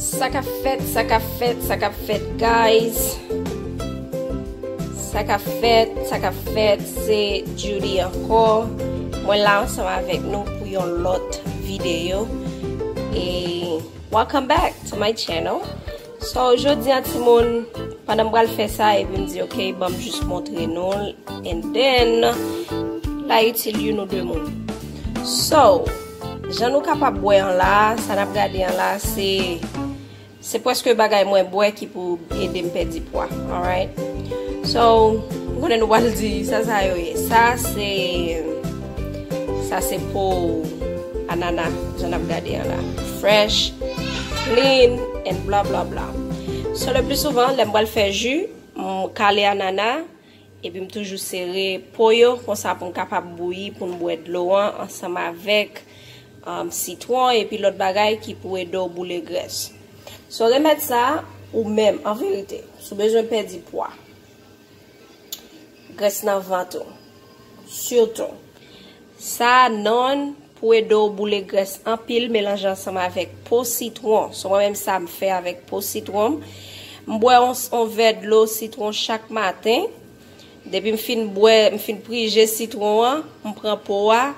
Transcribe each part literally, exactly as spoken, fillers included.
Sa k ap fèt, sa k ap fèt, sa k ap fèt, guys. Sa k ap fèt, sa k ap fèt, se Judy ankò. Mwen la ansanm avèk nou pou yon lòt videyo. E welcome back to my channel. So, jodi a, timoun, pandan m pral fè sa, epi m di, "Ok, ban m jis montre nou l," and then, l a itil youn ou de moun. So, jan nou kapab wè an la, sa n ap gade an la, se, se prèske bagay mwen bwè ki pou ede m pèdi pwa, alright? So, m konnen nou pral di, "Sa, sa yo ye?" Sa, se, sa, se po anana, jan n ap gade an la. Fresh, clean, and bla, bla, bla. So, le pli souvan, lè m pral fè ji, m kale anana, epi m toujou sere po yo, konsa pou m kapab bouyi, pou m bwè dlo an, ansanm avèk, um, sitwon, epi lòt bagay ki pou ede w boule grès. So, remèd sa, ou menm, an verite, si w bezwen pèdi pwa, grès nan vant ou, sitou. Sa nonn pou ede w boule grès anpil, melanje ansanm avèk po sitwon. So, mwen menm sa m fè avèk po sitwon. M bwè yon, yon vè dlo sitwon chak maten. Depi m fin bwè, m fin prije sitwon an, m pran po a,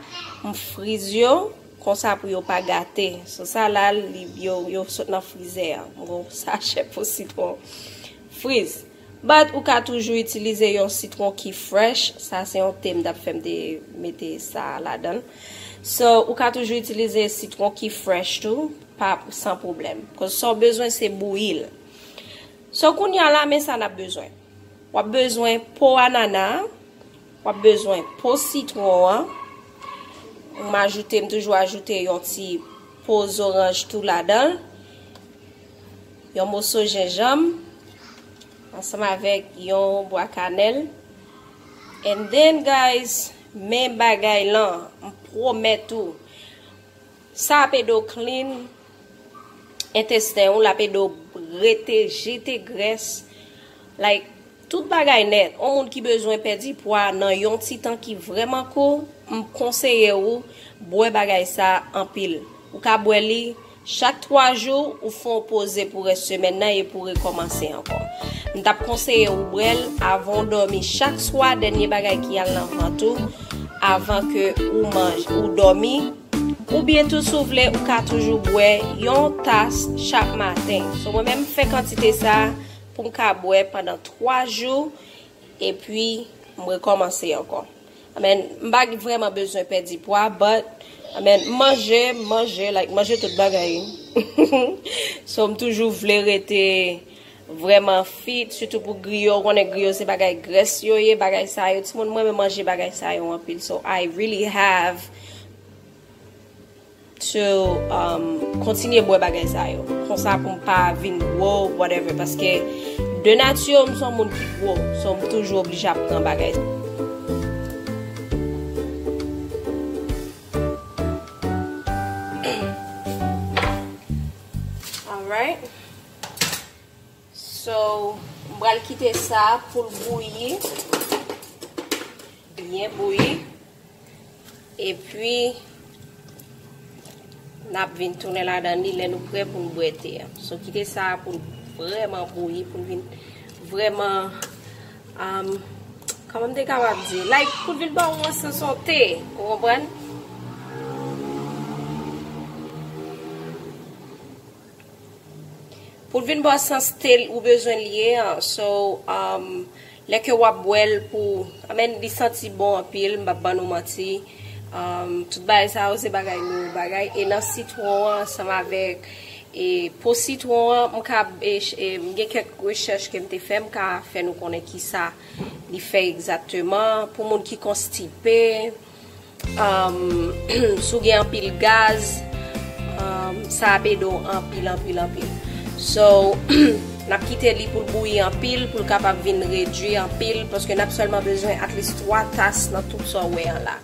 m friz yo, konsa pou yo pa gate. So, sa la, li, yo, yo sot nan frizè a. M gon sachè po sitwon. Friz. But ou ka toujou itilize yon sitwon ki fresh. Sa se yon te m t ap fè, m te mete sa ladan l. So, ou ka toujou itilize sitwon ki fresh tou, pa, san pwoblèm. Cause sa w bezwen se bouyi l. So, kounye a la, men sa n ap bezwen. W ap bezwen po anana, w ap bezwen po sitwon an. M ajoute, m toujou ajoute yon ti po zoranj tou ladan l. Yon moso jenjanm, ansanm avèk yon bwa kanèl. And then, guys, men bagay lan, m pwomèt ou, sa ap ede w clean entesten w, l ap ede w rete, jete grès. Like, tout bagay nèt. Yon moun ki bezwen pèdi pwa nan yon ti tan ki vrèman kou, m konseye ou bwè bagay sa anpil. Ou ka bwè li chak twa jou, ou fè yon poze pou rès semèn nan e pou rekòmanse ankò. M t ap konseye ou bwè l avan w dòmi chak swa, dènye bagay ki al nan vant ou, avan ke ou manje, ou dòmi. Oubyen tou, si w vle, ou ka toujou bwè yon tas chak maten. So, mwen menm, m fè kantite sa pou m ka bwè pandan twa jou, epi m rekòmanse ankò. Amen. M pa vrèman bezwen pèdi pwa, but, amen, m manje, m manje, like, m manje tout bagay. So, m toujou vle rete vrèman fit, sitou pou griyo. Ou konnen griyo se bagay grès yo ye, bagay sa yo. Timoun, mwen renmen manje bagay sa yo anpil. So, I really have to, um, kontinye bwè bagay sa yo. Konsa pou m pa vin gwo, whatever. Paske de nati, m se yon moun ki gwo. So, m toujou oblije ap pran bagay. Alright. So, m pral kite sa pou l bouyi. Byen bouyi. Epi, n ap vin tounen ladan li lè nou prè pou n bwè te a. So, kite sa pou l vrèman bouyi, pou l vin vrèman, um, kòman m te kapab di? Like, pou l vin ba w yon sans yon te, ou konprann? Pou l vin ba w sans te ou bezwen l ye an. So, um, lè ke w ap bwè l pou, I mean, li santi bon anpil, m p ap ban nou manti. Um, tout bagay sa yo, se bagay nou bagay. E nan sitwon an, ansanm avèk, e, po sitwon an, m ka, e, ch-, e, m gen kèk rechèch ke m te fè, m ka fè nou konnen kisa li fè egzakteman. Pou moun ki konstipe, Um, si w gen anpil gaz, um, sa ap ede w anpil, anpil, anpil. So, n ap kite li pou l bouyi anpil, pou l kapab vin redui anpil, paske n ap sèlman bezwen at least twa tas nan tout sa w wè an la.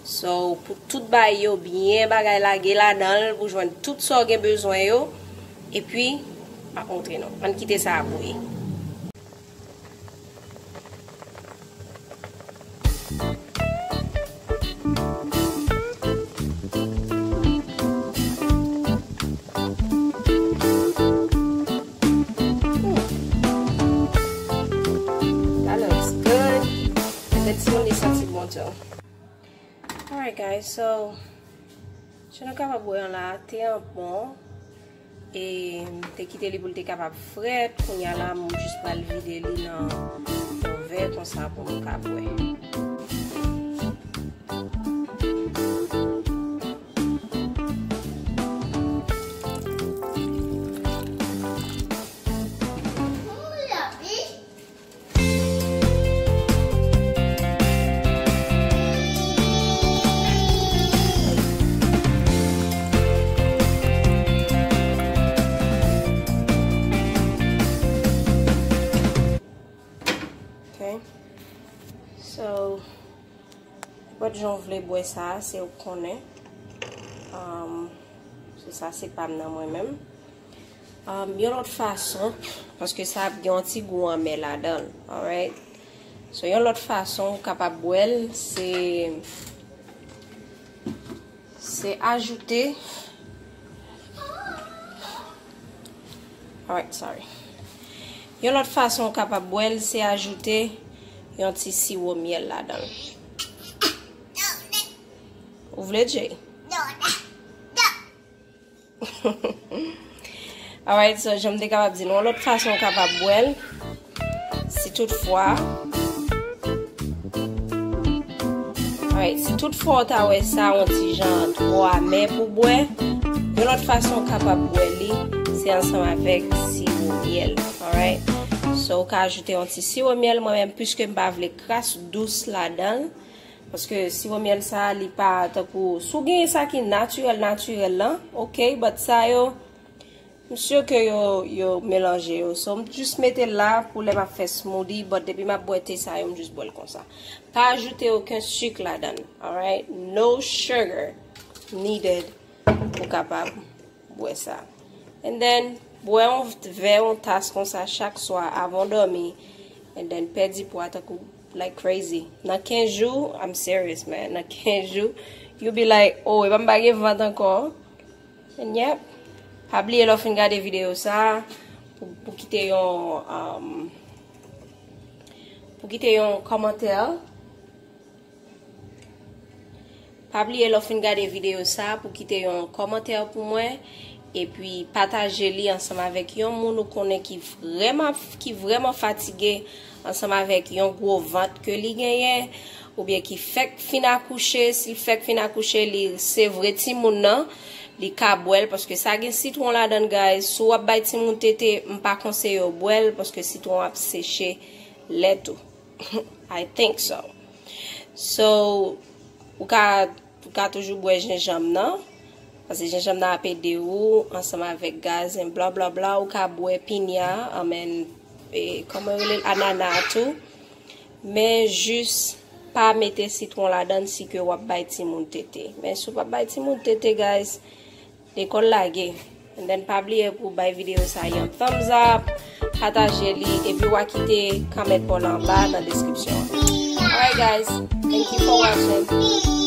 So, pou tout bay yo byen bagay lage ladan l, pou jwenn tout sa w gen bezwen yo, epi, m ap montre nou. Ann kite sa a bouyi. So, jan nou kapab wè an la, te an bon. E m te kite li pou l te kapab frèt. Kounye a la, m jis pral vide li nan yon vè konsa pou nou ka bwè. Ok. So, nenpòt jan w vle bwè sa, se ou k konnen. Um, so sa se pa m nan mwen menm. Um, yon lòt fason, paske sa ap gen yon ti gou anmè ladan l, alright? So, yon lòt fason ou kapab bwè l, se, se ajoute, alright, sorry. Yon lòt fason ou kapab bwè l, se ajoute yon ti siwo myèl ladan l. Ou vle, Jay? Alright, so, jan m te kapab di nou, yon lòt fason ou kapab bwè l, si toutfwa, alright, si toutfwa ou ta wè sa yon ti jan twò amè pou bwè, yon lòt fason ou kapab bwè li, se ansanm avèk siwo myèl, alright? So, ou ka ajoute yon ti siwo myèl, mwen menm, piske m pa vle kras dous ladan l, paske siwo myèl sa, li pa tankou, si w genyen sa ki natirèl, natirèl lan, ok, but sa yo, m si ke yo, yo melanje yo. So, m jis mete l la pou lè m ap fè smoothie, but depi m ap bwè te sa yo, m jis bwè l konsa. Pa ajoute okenn sik ladan l, alright? No sugar needed pou kapab bwè sa. And then, bwè yon vè, yon tas konsa chak swa avan w dòmi. And then, pèdi pwa tankou, like, crazy. Nan kenz jou, I'm serious, man. Nan kenz jou, you be like, oh, epa m pa gen vant ankò. And yep. Pa bliye lè w fin gade videyo sa, pou, pou kite yon, um, pou kite yon kòmantè. Pa bliye lè w fin gade videyo sa pou kite yon kòmantè pou mwen, epi pataje li ansanm avèk yon moun ou konnen ki vrèman, ki vrèman fatige ansanm avèk yon gwo vant ke li genyen, oubyen ki fèk fin akouche. Si l fèk fin akouche, li sevre timoun nan, li ka bwè l, paske sa gen sitwon ladan l, guys. Si w ap bay timoun tete, m pa konseye w bwè l, paske sitwon ap seche lèt ou. I think so. So, ou ka, ou ka toujou bwè jenjanm nan, paske jenjanm nan ap ede ou ansanm avèk gaz and bla bla bla. Ou ka bwè pinya, I mean, e, kòman yo rele l, anana tou. Men jis pa mete sitwon ladan l si ke w ap bay timoun tete. Men si w p ap bay timoun tete, guys, lekòl lage. And then pa bliye pou bay videyo sa yon thumbs up, pataje li, epi w a kite comment pa w la anba nan description. Alright guys, thank you for watching.